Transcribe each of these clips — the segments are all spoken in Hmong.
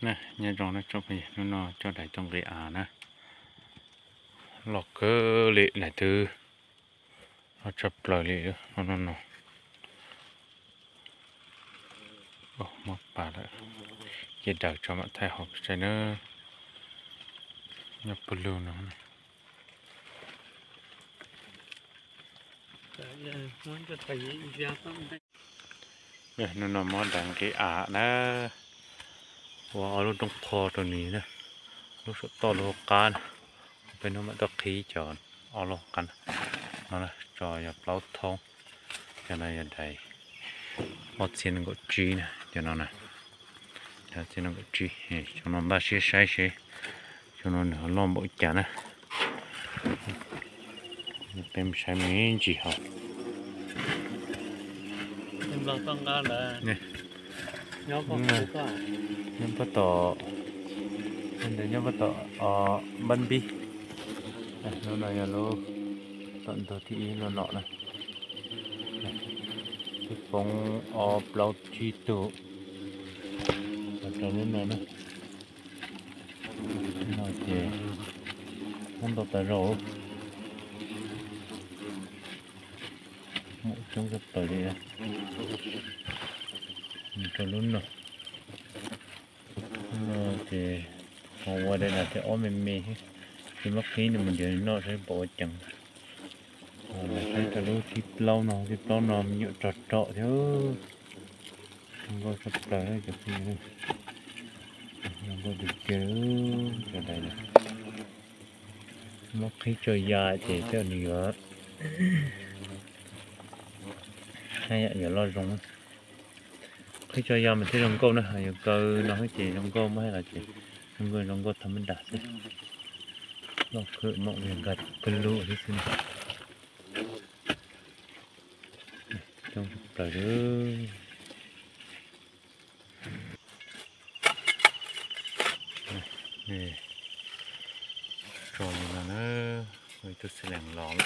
Nyob zoo na tsoom phooj ywg, hnub no coj dais tuaj nqis av na. Loj kawg li, daim twg loj tshaj plaws li no no. Muab pas lawm, ces daws tso mam thaij hauv peb saib na. Nyob pawg lug no. Hnub no muab dais nqis av na, ua ob lub rooj qho rau nws na, lub saum toj lub hauv qab na. Peb hnub mam tuaj qhib cov ob lub hauv qab no, tso yog plaub thoob. Cov no yog dais ob txhiab nees nkaum tsib na, cov no na, ob txhiab nees nkaum tsib. Xyoo no npaj siab saib seb xyoo no nws ho loj npaum cas na. Peb mus saib me ntsis hauv. Nyob pob tom, nyob pob tom npab npib. Lub no yog lub tom ntug thib ib los no na. Twb poob ob plaub tsib tug rau lub no na. No ces poob ntau tas zog, muaj coob tshaj plaws li. Rau lub no, no ces ho ua dais nas thiab ob me me, ces muab qhib nws mus nrhiav nws noj saib puas ua ceev. Saib rau lub thib plaub no, thib plaub no me nyuam rog rog thiab. Zoo nkauj tshaj plaws cov phooj ywg, zoo nkauj tiag tiag cov dais. Muab qhib tso ya ces tej nws yuav, yuav loj zoo. Qhib tso ya mas thiaj zoo nkauj na, yuav kaw no ces zoo nkauj, muab hais los ces zoo nkauj, zoo nkauj thaj mab das xwb. Loj khwm moom nkag pawg lug thiab xwb na. Coob tshaj plaws li. Tso li no na, ib tug xi lees los lawm.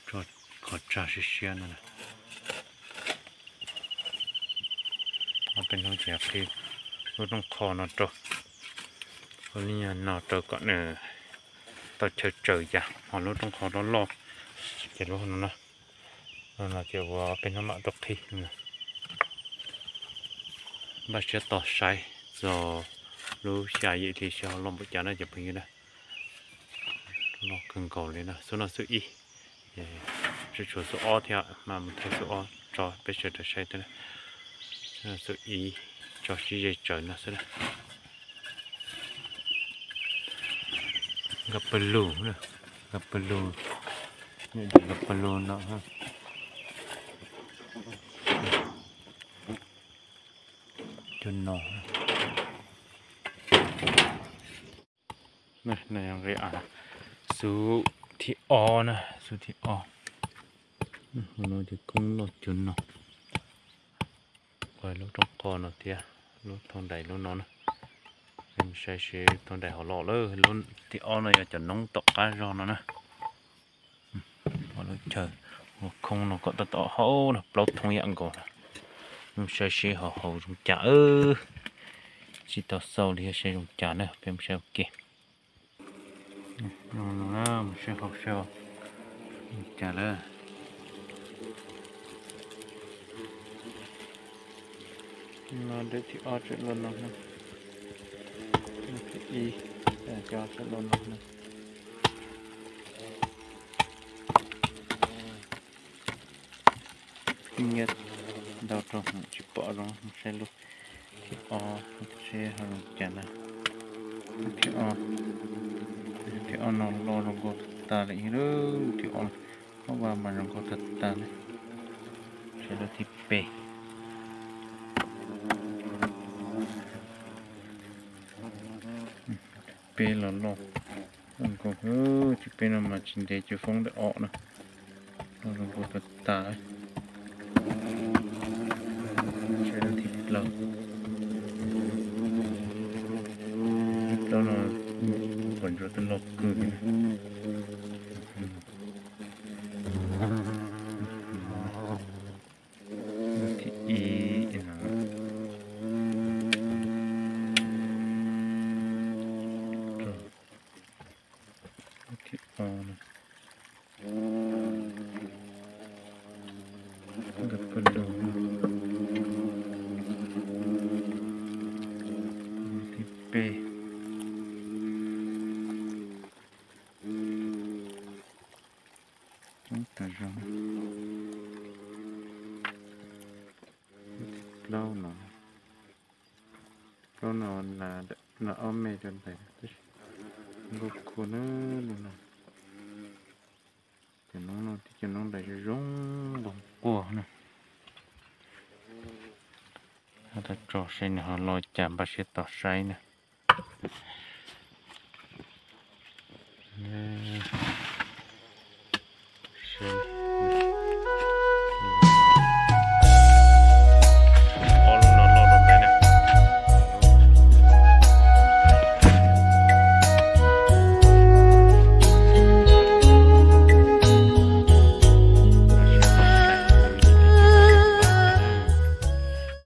Tso qhov tsag siab siab no. Ob peb hnub ces qhib lub rooj qho no rau, ua li no rau kom nws tau chaw tsaws ya, ho lub rooj qho loj loj ces lub no na, no ces ua ob peb hnub mam tuaj qhib. Npaj siab tos saib txog lub xya yim hli seb ho loj npaum cas na cov phooj ywg na. Loj kawg nkaus li na, xub no xub ib, tshuav xub ob thiab mas mus thaij xub ob tso peb sawv daws saib thiab. Xub ib tso sib ze tsaws no xwb. Nkag pawg lug, nkag pawg lug, nkag pawg lug no. Cov no, nqi av xub thib ob na, xub thib ob. Hauv no ces koob loj cov no. Ua lub rooj qho no thiab, lub thoob dais lub no na. Saib seb thoob dais hauv los lawm, lub thib ob no yog cov noob tom qab zog no na. Ua lub chaw ua khoob no kom tab tom haub no plaub thoob yam nkaus na. Saib seb hauv hauv zoo cas, tsis tau xauj li, saib zoo cas na, peb mus saib ua ke. Mus saib hauv seb zoo cas lawm. No dawm thib ob tseem luaj no na. Thib ib, cov tseem luaj no na. Nyiaj ntau rau tsis pom zoo, saib lub thib ob seb ho zoo cas na. Thib ob, thib ob no loj zoo nkauj tag li, thib ob, ob vaj mas zoo nkauj tag tag li. Saib lub thib peb. Peb los loj, loj nkaus, thib peb no mas tsis ntev ces foob ntawm ob na. Loj zoo nkauj tag tag. Saib lub thib plaub, thib plaub no pom ntsuav twb loj kawg li. qe. Coob tas zog. Plaub no, plaub no, no ob me rau ntawd, nkauj khuab na lub no. Cov noob no thiab cov noob ntawd zoo zoo nqos quaj na. Tso saib nws ho lo cas, npaj siab tos saib na.